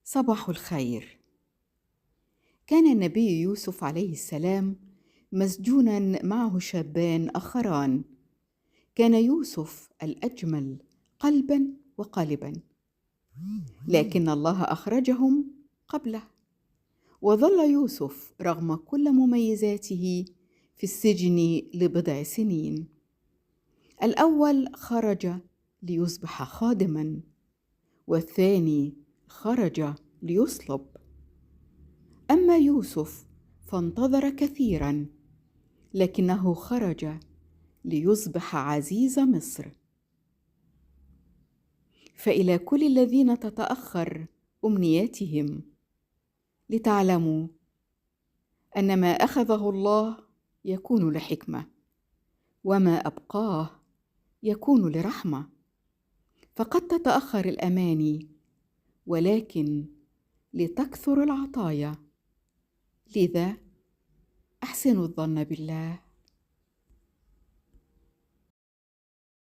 صباح الخير. كان النبي يوسف عليه السلام مسجونا معه شابان آخران. كان يوسف الأجمل قلبا وقالبا، لكن الله أخرجهم قبله، وظل يوسف رغم كل مميزاته في السجن لبضع سنين. الأول خرج ليصبح خادما، والثاني خرج ليصلب. أما يوسف فانتظر كثيرا، لكنه خرج ليصبح عزيز مصر. فإلى كل الذين تتأخر أمنياتهم، لتعلموا أن ما أخذه الله يكون لحكمة، وما أبقاه يكون لرحمة. فقد تتأخر الأماني، ولكن لتكثر العطايا. لذا أحسنوا الظن بالله.